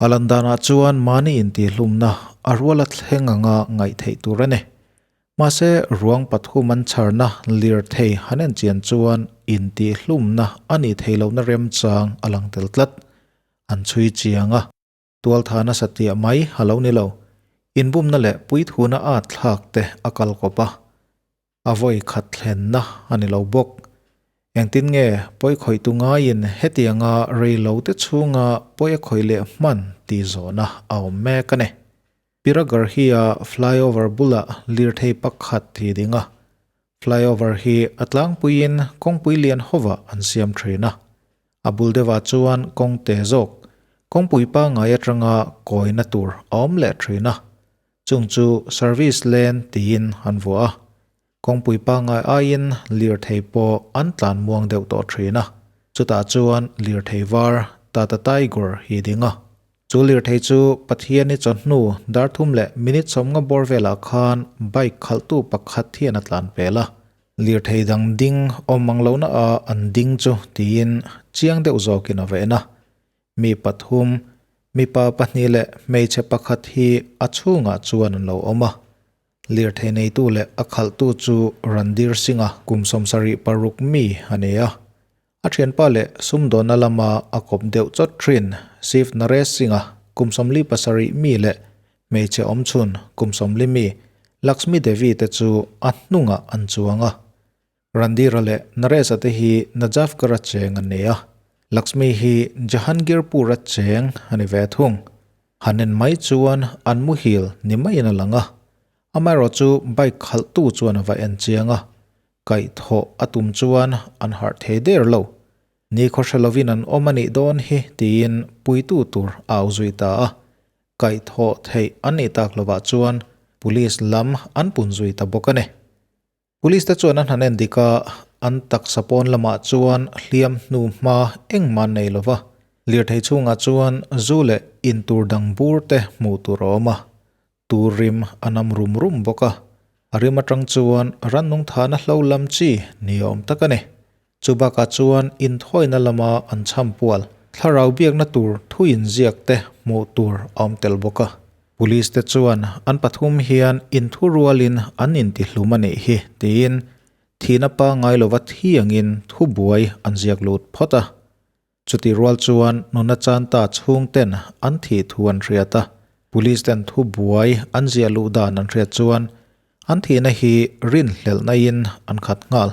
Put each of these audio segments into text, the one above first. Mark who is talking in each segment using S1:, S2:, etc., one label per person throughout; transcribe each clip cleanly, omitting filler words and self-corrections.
S1: A lan danah chuan mahni intihhlumna a ruala thleng anga ngaih theih tur a ni. Mahse, ruang pathum an chharna lirthei han en chian chuan intihhlumna a nih theih lohna remchang a lang tel tlat. An chhui chiang a. Tualtha nasa tiah mai a lo ni lo. Inbumna leh puithuna at thlak te a kal kawp a. A vawi khat thlenna a ni lo bawk. Engtin nge pawi khawihtu ngaiin hetianga rei lo te chhunga pawi a khawih leh hman tih zawhna a awm mek a ni. Piragarh hi a flyover bulah lirthei pakhat thi ding a. Flyover hi a tlangpuiin kawngpui lian hovah an siam thin a. A bul deuhah chuan kawng te zawk, kawngpui pangngai atanga kawina tur a awm leh thin a. Chung chu service lane tiin an vuah a. Kawngpui pangngai aiin lirthei pawh an tlan muang deuh tawh thin a. Chutah chuan lirthei var Tata Tiger hi ding a. Chu lirthei chu Pathiani chawhnu dar thum leh minute sawmnga bawr velah khan bike khalhtu pakhat hian a tlan pel a. Lirthei dang ding awm ang lohna a an ding chu tiin chiang deuh zawkin a vehna. Mi pathum, mipa pahnih leh hmeichhe pakhat hi a chhungah chuan an lo awm a. Lirthei neitu leh a khalhtu chu Randhir Singh-a kum 76 mi a ni a. A thianpa leh sumdawnna lama a kawp deuh chawt thin Shiv Naresh Singh-a kum 47 mi leh hmeichhe awmchhun kum 40 mi Lakshmi Devi te chu a hnungah an chuang a. Randhir-a leh Naresh-a te hi Najafgarh-a cheng an ni a, Lakshmi hi Jahangirpur-a cheng a ni ve thung. Han en mai chuan an muhil ni maiin a lang a, amaherawhchu bike khalhtu chuan a va en chiang a, kaihthawh a tum chuan an harh thei der lo. Ni khaw hre lovin an awm a nih dawn hi tiin puitu tur a au zui ta a, kaihthawh theih an nih tak lovah chuan police lam an pun zui ta bawk a ni. Police te chuan an han en dik a, an taksa pawn lamah chuan hliam hnu hma engmah an nei lo va, lirthei chhungah chuan zu leh intur dang bur te hmuh tur a awm a, tur rim a nam rum rum bawk a, a rim atang chuan rannung thahna hlo lam chi ni awm tak a ni. Chu bakah chuan inthawina lama an chhampual thlarau biakna tur thu inziak te hmuh tur a awm tel bawk a. Police te chuan an pathum hian inthu rualin an intihlum a nih hi tiin thihna pangngai lova thiangin thubuai an ziak lut phawt a. Chutih rual chuan nuna chanta chhungten an thih thu an hriat a, Police ten thubuai an ziah luh dan an hriat chuan an thihna hi rinhlelhna in an khat nghal.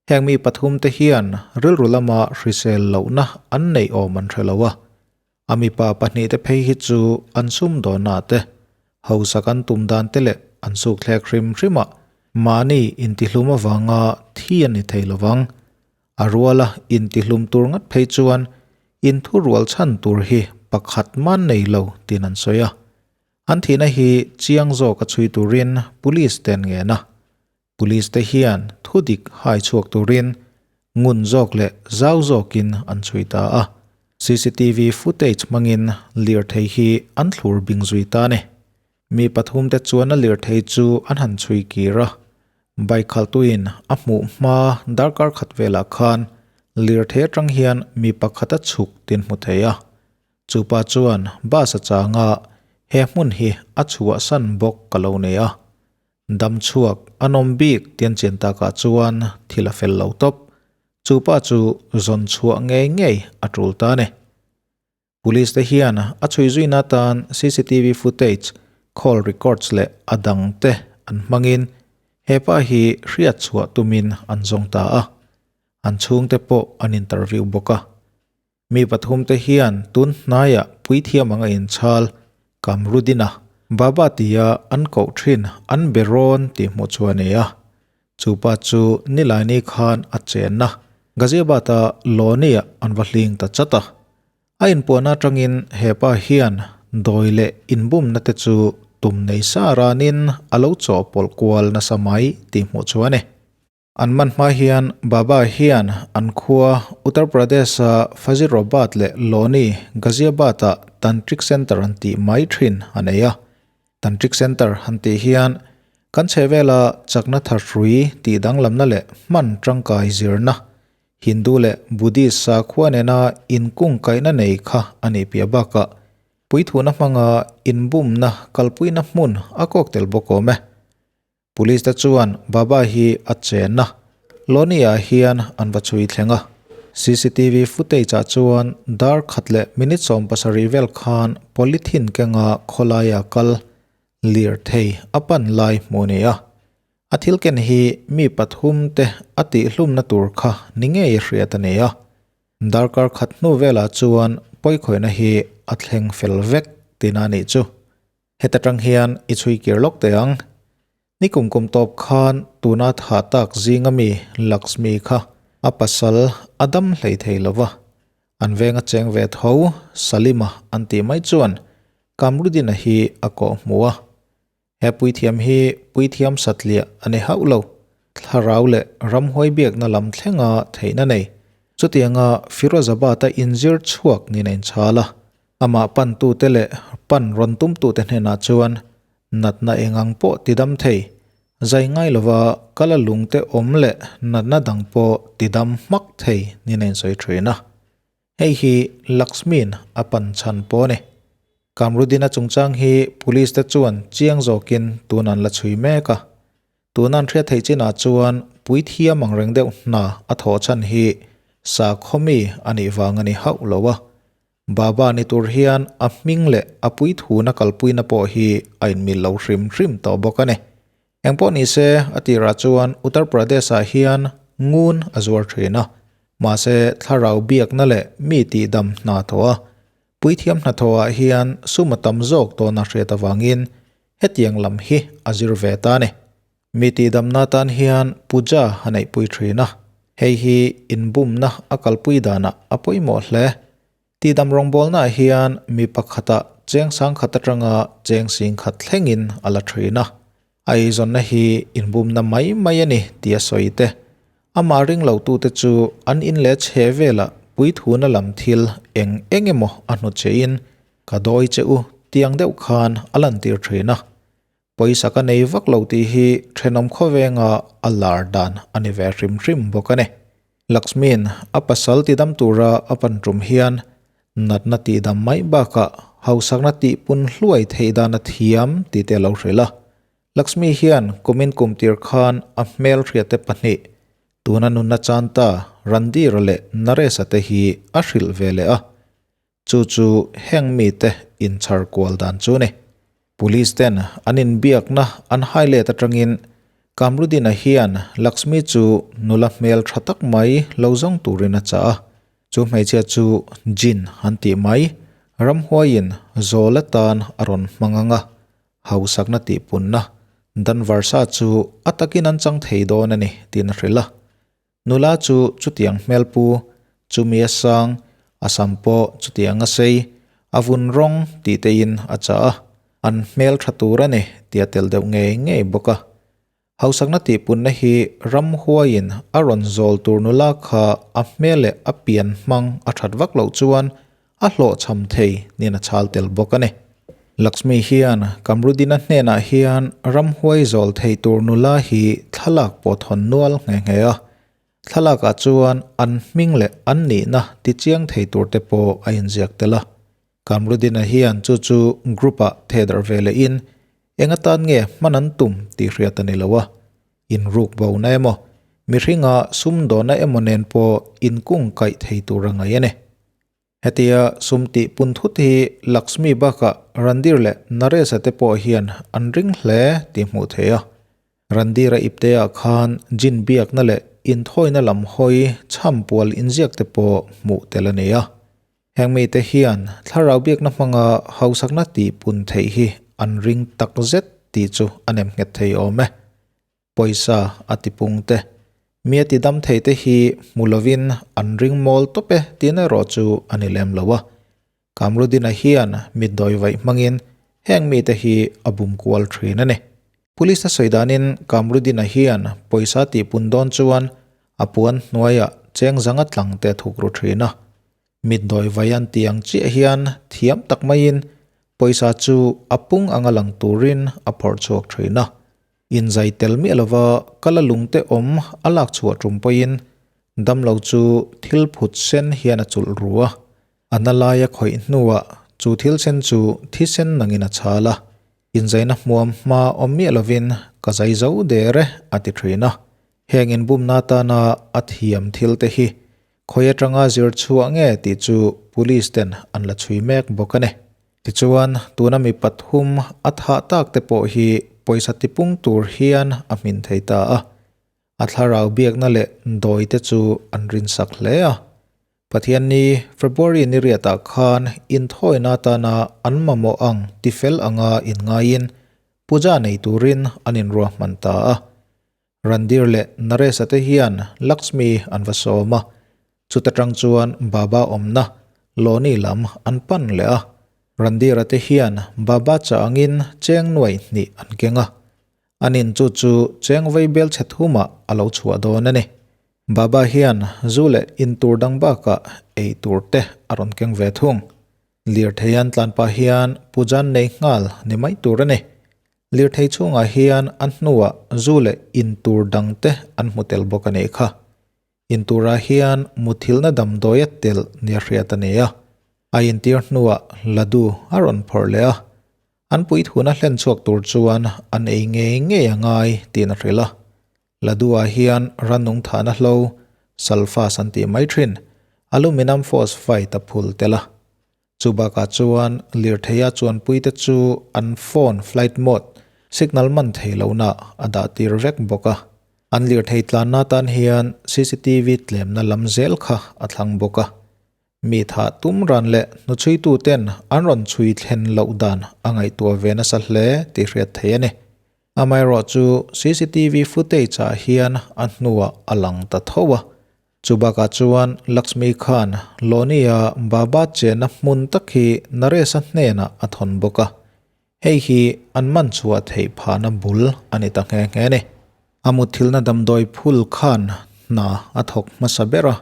S1: Heng mi pathum te hian rilru lama hrisel lohna an neih awm an hre lo a, a mipa pahnih te phei hi chu an sumdawnna te, hausak an tum dan te leh an sukthlek hrim hrimah mahni intihlum avanga thi an ni thei lovang. A ruala intihlum tur ngat phei chuan inthurual chhan tur hi pakhat man nei lo tiin an sawi a. An thihna hi chiang zawk a chhui turin police te an ngen a. Police te hian thudik hai chhuak turin ngun zawk leh zau zawkin an chhui ta a. CCTV footage hmangin lirthei hi an thlur bing zui ta a ni. Mi pathum te chuan a lirthei chu an han chhui kir a, bike khalhtuin a hmuh hma darkar khat velah khan lirthei atang hian mi pakhat a chhuk tin hmu thei a. Chupa chuan bus a chang a, he hmun hi a chhuahsan bawk ka lo nei a. Dam chhuak an awm bik tian chian takah chuan thil a fel lo tawp. Chupa chu zawn chhuah ngei ngei a tul ta a ni. Police te hian a chhui zuina atan cctv footage, call records leh a dang te an hmangin he pa hi hriat chhuah tumin an zawng ta a, an chhungte pawh an interview bawk a. Mi pathum te hian tun hnaiah puithiam anga inchhal Kamrudina, Baba tia an koh thin an be rawn tih hmuh chu a ni a. Chu pa chu Nilaini khan a chenna Ghaziabad-a Loni-ah an va hling ta chat a. A inpuahna atangin he pa hian dawi leh inbumna te chu tum nei sa ranin a lo chawhpawlh kual nasa mai tih hmuh chu a ni. An man hma hian Baba hian an khua Uttar Pradesh-a Fazirobad leh Loni, Ghaziabad-ah Tantric Center an tih mai thin a nei a. Tantric Center han tih hian kan chhehvela chakna thahrui tih danglamna leh hman tangkai zirna, Hindu leh Buddhist sakhua nena inkungkaihna nei kha a nih piah bakah. Puithuna hmanga inbumna kalpuina hmun a kawk tel bawk awm e. Police te chuan Baba hi a chenna Loni-ah hian an va chhui thleng a. Cctv footage-ah chuan dar khat leh minute 70 vel khan polythene kenga khawlaia kal lirthei a pan lai hmuh a ni a. A thil ken hi mi pathum te a tihhlumna tur kha ni ngei hriat a ni a. Darkar khat hnu velah chuan pawikhawihna hi a thleng fel vek tina nih chu. Heta tang hian i chhui kir lawk teh ang. Ni kum kum tawp khan tuna thah tak zinga mi Laxmi kha a pasal a dam hlei thei lo va. An venga cheng ve tho Salima an tih mai chuan Kamrudina hi a kawh hmu a. He puithiam hi puithiam satliah a ni hauh lo. Thlarau leh ramhuai biakna lam thlenga theihna nei. Chutianga Firozabad-a inzir chhuak niin a inchhal a. Amah pantute leh pan rawn tumtute hnenah chuan natna eng ang pawh tidam thei, zai ngai lova kala lungte awm leh natna dang pawh tidam hmak thei niin a insawi thin a. Hei hi Laxmi'n a pan chhan pawh a ni. Kamrudina chungchang hi police te chuan chiang zawkin tun an la chhui mek a. Tuna an hriat theih chinah chuan puithiam ang reng deuh hna a thawh chhan hi sakhawmi a nih vang a ni hauh lo a. Baba ni tur hian a hming leh a puithuna kalpuina pawh hi a inmil lo hrim hrim tawh bawk a ni. Engpawh ni se, a tirah chuan Uttar Pradesh-ah hian ngun a zuar thin a. Mahse, thlarau biakna leh mi tihdam hna thawh a, puithiam hnathawhah hian sum a tam zawk tawn a hriat avangin hetiang lam hi a zir ve ta a ni. Mi tihdamna atan hian puja a neihpui thin a, hei hi inbumna a kalpui danah a pawimawh hle. Tihdam rawngbawlnaah hian mi pakhata cheng sangkhat atanga cheng singkhat thlengin a la thin a. A eizawnna hi inbumna mai mai a ni tih a sawi te. Amah ring lotute chu an in leh chhe velah puithuna lam thil eng eng emaw a hnuchhehin ka dawi che u tiang deuh khan a lantir thin a. Pawisa ka nei vak lo tih hi thenawm khawvenga a lar dan a ni ve hrim hrim bawk a ni. Laxmi'n a pasal tidam tura a pan tum hian natna tihdam mai bakah hausakna tihpun hluai theih dan a thiam tih te a lo hrilh a. Laxmi hian kumin kum tir khan a hmelhriate pahnih tuna nunna chanta Randhir leh Naresh-a te hi a hrilh ve leh a. Chu chu heng mite inchhar kual dan chu ni. Police ten an inbiakna an hai let atangin Kamrudina hian Laxmi chu nula hmel tha tak mai lo zawng turin a chah a. Chu hmeichhia chu Jin an tih mai, ramhuaiin zawl atan a rawn hmang ang a, hausakna tihpunna Danvarsa chu a takin an chang thei dawn a ni tiin a hrilh a. Nula chu chutiang hmelpu, chumi a sang, a sam pawh chutiang a sei, a vun rawng tih tein a chah a, an hmel tha tur a ni tih a tel deuh ngei ngei bawk a. Hausakna tihpunna hi ramhuaiin a rawn zawl tur nula kha a hmel leh a pian hmang a that vak loh chuan a hlawhchham thei niin a chhal tel bawk a ni. Lakshmi hian Kamrudina hnenah hian ramhuai zawl thei tur nula hi thlalak pawh thawn nual nghe nghe a. Thlalakah chuan an hming leh an nihna tichiang thei tur te pawh a inziak tel a. Kamrudina hian chu chu group-ah thehdarh ve lehin eng atan nge hman an tum tih hriat a ni lo a. Inruk bona emaw, mihringa sumdawna emaw nen pawh inkungkaih thei tur a ngaih a ni. Hetia sum tih pun thut hi Laxmi bakah Randhir leh Naresh-a te pawh hian an ring hle tih hmuh theih a. Randhir-a ipteah khan jin biakna leh inthawina lam hawi chhampual inziak te pawh hmuh tel a ni a. Heng mite hian thlarau biakna hmanga hausakna tih pun theih hi an ring takzet tih chu a nem nghet thei awm e. Pawisa a ti pung te. Mi a ti dam thei te hi hmu lovin an ring mawl tawp e tihna erawh chu a ni lem lo a. Kamrudina hian mit dawi vaih hmangin heng mite hi a bum kual thin a ni. Police a sawi danin Kamrudina hian pawisa tihpun dawn chuan a puan hnuaiah cheng zanga tlang te a thuk ru thin a. Mit dawi vai an tih ang chiah hian thiam tak maiin pawisa chu a pung anga lang turin a phawrh chhuak thin a. Inzai tel miah lova kala lungte awm a lak chhuah tum pawhin damlo chu thil phut sen hian a chulh ru a, a na laia khawih hnuah Chu thil sen chu thisen nangin a chhal a, inzaina hmuam hma awm miah lovin ka zai zo der e a ti thin a. Heng inbumna atana a thiam thil te hi khawi atanga zir chhuah nge tih chu police ten an la chhui mek bawk a ni. Tichuan, tuna mi pathum a thah tak te pawh hi pawisa tipung tur hian a hmin thei ta a. A thlarau biakna leh dawi te chu an rinsak hle a. Pathianni February ni riatah khan inthawina atana an mamawh ang tifel anga inngaiin puja nei turin an inruahman ta a. Randir leh Naresh-a te hian Lakshmi an va sawm a, chuta tang chuan Baba awmna Loni lam an pan leh a. Randir-a te hian Baba chah angin cheng nuai hnih an keng a, an in chu chu cheng vei bel chhe thumah a lo chhuah dawn a ni. Baba hian zu leh in tur dang bakah ei tur te a rawn keng ve thung. Lirthei an tlan pah hian pujan nei nghal ni mai tur a ni. Lirthei chhungah hian a hnuah zu leh in tur dang te an hmu tel bawk a nih kha. In turah hian muthilhna damdawi a telh nia hriat a ni a. A intir hnuah ladu a rawn phawrh leh a. An puithuna hlen chhuak tur chuan an ei ngei ngei a ngai tiin a hrilh a. Ladua hian rannung thahna hlo, sulfas an tih mai thin, aluminum phosphide a phul tel a. Chu bakah chuan lirtheia chuanpuite chu an phone flight mode, signal man thei lohna a dah tir vek bawk a. An lirthei tlanna tan hian cctv tlemna lam zel kha a thlang bawk a. Mi thah tum ran leh hnuchhuituten an rawn chhui thlen loh dan a ngaihtuah ve nasa hle tih hriat theih a ni. Amaherawh chu cctv footage ah hian a hnuah a lang ta tho a. Chu bakah chuan Lakshmi khan Loni-a Baba chenna hmun tak hi Naresh-a hnenah a thawn bawk a. Hei hi an man chhuah theih phahna bul a ni ta nghe nghe a ni. A mutthilna damdawi phul khan hna a thawk hmasa ber a.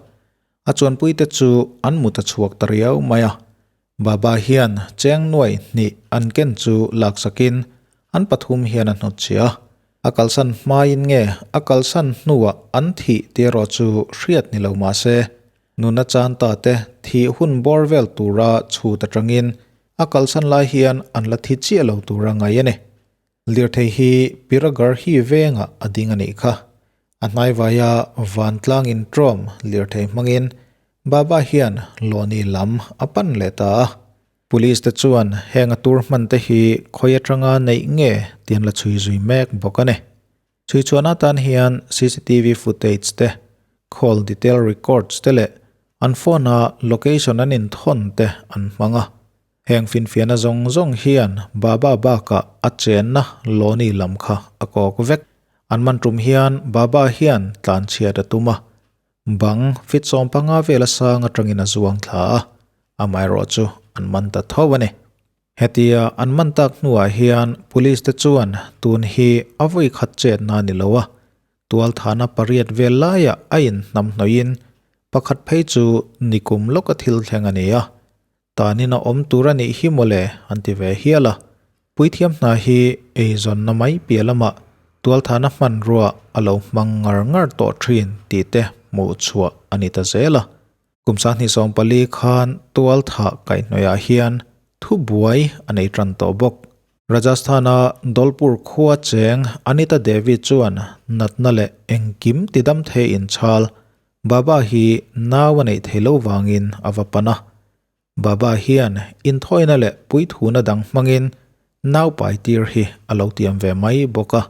S1: A chuanpuite chu an mut a chhuak ta riau mai a. Baba hian cheng nuai hnih an ken chu laksakin an pathum hian a hnawtchhiah a. A kalsan hmain nge a kalsan hnuah an thih tih erawh chu hriat ni lo mah se, nuna chan ta te thih hun bawr vel tura chhut atangin a kalsan lai hian an la thi chiah lo tura ngaih a ni. Lirthei hi Piragarhi vengah a ding a nih kha. A hnaivaia vantlang intrawm lirthei hmangin Baba hian Loni lam a pan leh ta a. Police te chuan heng a tur hman te hi khawi atanga neih nge tih an la chhui zui mek bawk a ni. Chhui chhuan atan hian cctv footage te, call detail records te leh an phone a location an inthawn te an hmang a. Heng finfiahna zawng zawng hian Baba bakah a chenna Loni lam kha a kawk vek. An man tum hian Baba hian tlanchhiat a tum a. Bang fit 15 vel a sang atangin a zuang thla a, amaherawh chu an man ta tho a ni. Hetia an man tak hnuah hian police te chuan tun hi a vawi khat chetna a ni lo a, tualthana pariat vel laiah a inhnamhnawih in pakhat phei chu nikum lawka thil thleng a ni a, Tanin a awm tur a nih hi mawle an ti ve hial a. Puithiam hna hi eizawnna mai piah lamah tualthana hmanrua a lo hmang ngar ngar tawh thin tih te hmuh chhuah a ni ta zel a. Kum 2014 khan tualthah kaihhnawihah hian thubuai a nei tan tawh bawk. Rajasthan-a Dholpur khua cheng Anita Devi chuan natna leh engkim tidam thei inchhal Baba hi nau a neih thei lo vangin a va pan a. Baba hian inthawina leh puithuna dang hmangin nau pai tir hi a lo tiam ve mai bawk a.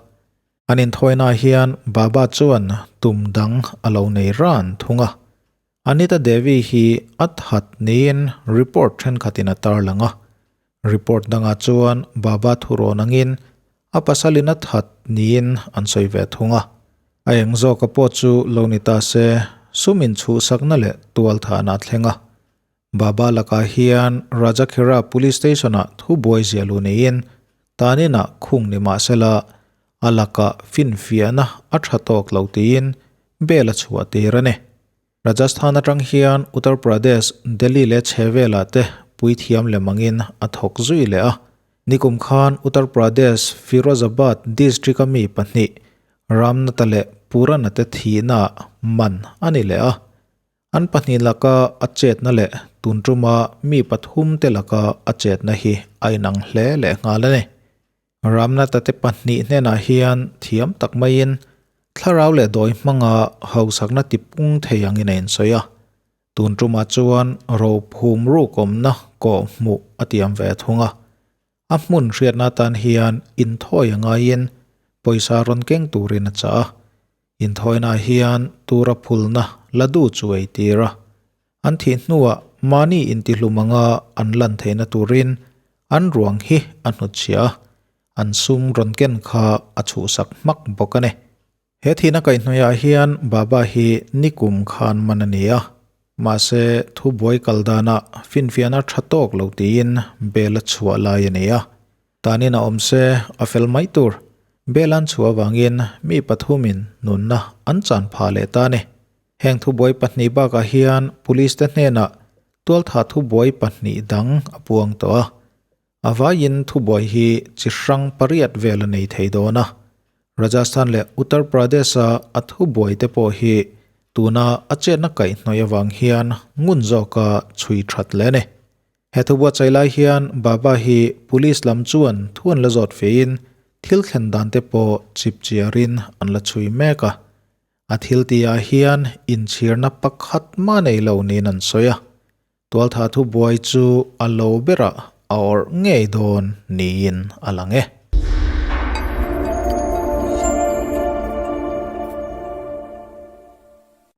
S1: An inthawina hian Baba chuan tum dang a lo nei ran thung a. Anita Devi hi a that niin report thenkhatin a tarlang a. Report dangah chuan Baba thurawn angin a pasalin a that niin an sawi ve thung a. A eng zawka pawh chu lo ni ta se, sum inchhuhsakna leh tualthahna a thleng a. Baba lakah hian Rajakhera Police Station-ah thubuai ziah lu neiin taninah khung ni mah sela, a lakah finfiahna a tha tawk lo tiin bail a chhuah tir a ni. Rajasthan atang hian Uttar Pradesh, Delhi leh chhevelah te puithiam lem angin a thawk zui leh a. Nikum khan Uttar Pradesh, Firozabad district-a mi pahnih, Ramnatha leh Purana te thihnaah man a ni leh a. An pahnih laka a chetna leh tun tuma mi pathumte laka a chetna hi a inang hle lehnghal a ni. Ramnatha te pahnih hnenah hian thiam tak maiin thlarau leh dawi hmanga hausakna tipung thei angin a insawi a. Tun tumah chuan rophum rukawmna kawh hmuh a tiam ve thung a. A hmun hriatna atan hian inthawi a ngaiin pawisa rawn keng turin a chah a. Inthawinaah hian tura phulna la du chu ei tir a. An thih hnuah mahni intihlum anga an lan theihna turin an ruang hi a hnutchhiah a, an sum rawn ken kha a chhuhsak hmak bawk a ni. He thihna kaihhnawihah hian Baba hi nikum khan man a ni a, mahse thubuai kal danah finfiahna tha tawk lo tiin bel a chhuah lai a ni a. Tanin a awm se a fel mai tur. Bel an chhuah avangin mi pathumin nunna an chan phah leh ta a ni. Heng thubuai pahnih bakah hian police te hnenah tualtha thubuai pahnih dang a puang tawh a. A vaiin thubuai hi chi hrang pariat vel a nei thei dawn a. Rajasthan leh Uttar Pradesh-a a thubuai te pawh hi tuna a chetna kaihhnawih avang hian ngun zawka chhui that leh a ni. He thubuatsaih lai hian Baba hi police lam chuan thu an la zawt fein thil thlen dan te pawh chip chiarin an la chhui mek a. A thil tihah hian inchhirna pakhat mah nei lo niin an sawi a. Tualtha thubuai chu a lo berah a awrh ngei dawn niin a lang e.